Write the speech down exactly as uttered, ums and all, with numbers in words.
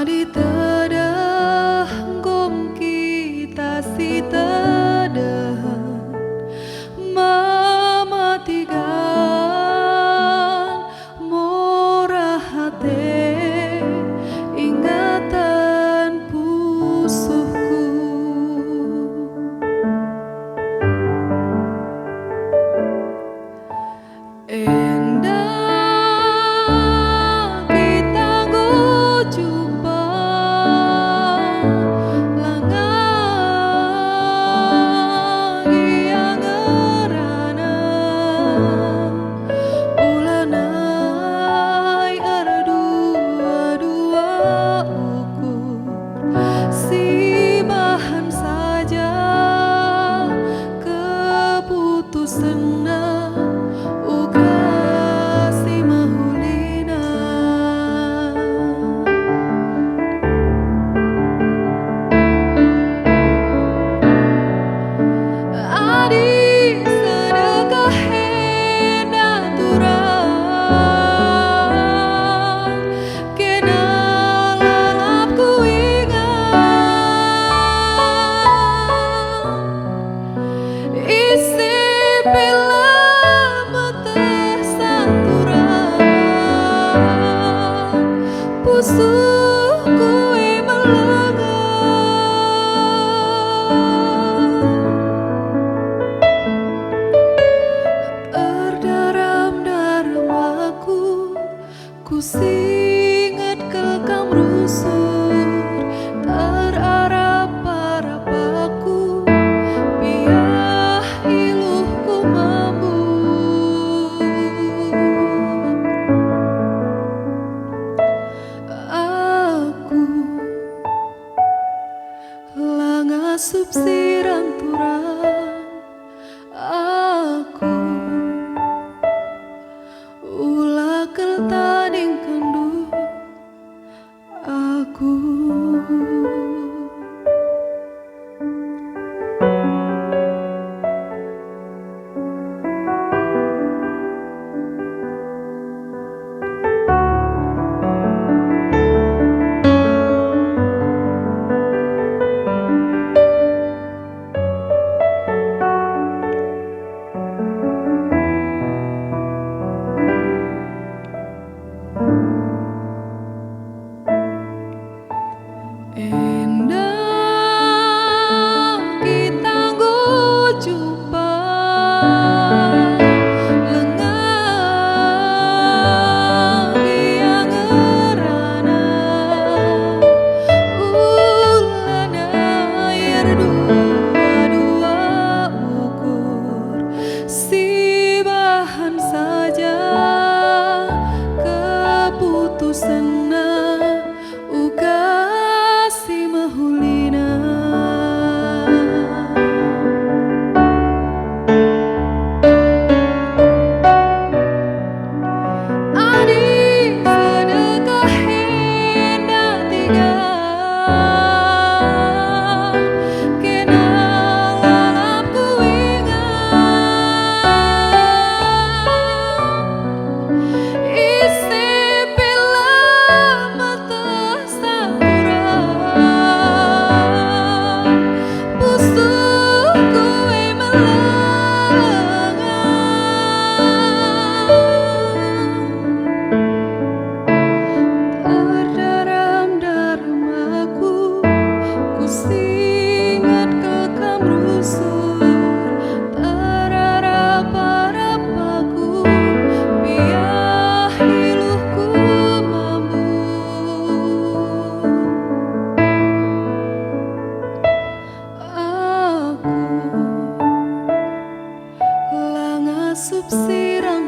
Adi tedeh nggom kita si tedeh, mematikan murah ate ingatan pusuhku. Enda kita enggo jumpa, langa gia ngerana, ulanai erdua-dua ukur. Si bahan saja keputusenna uga si mehulina. Adi sedekah enda turang, kena lalap kuingat. Ise pe la meteh santurang, pusuhku e melenga. Erdaram-daram aku, kusinget kal kam rusur, terarap-arap aku, piah iluhku mambun. Aku la ngasup sirang turang, aku ula kal tadingkenndu, aku. Enda kita enggo jumpa, langa gia ngerana, ulanai erdua-dua ukur, si bahan saja keputusenna uga si mehulina. Adi sedekah enda tiga, kena lalap kuingat. Ise pe la meteh santurang, pusuhku e melenga. Erdaram-daram aku, kusinget kal kam rusur, terarap-arap aku, piah iluhku mambun. Aku la ngasup sirang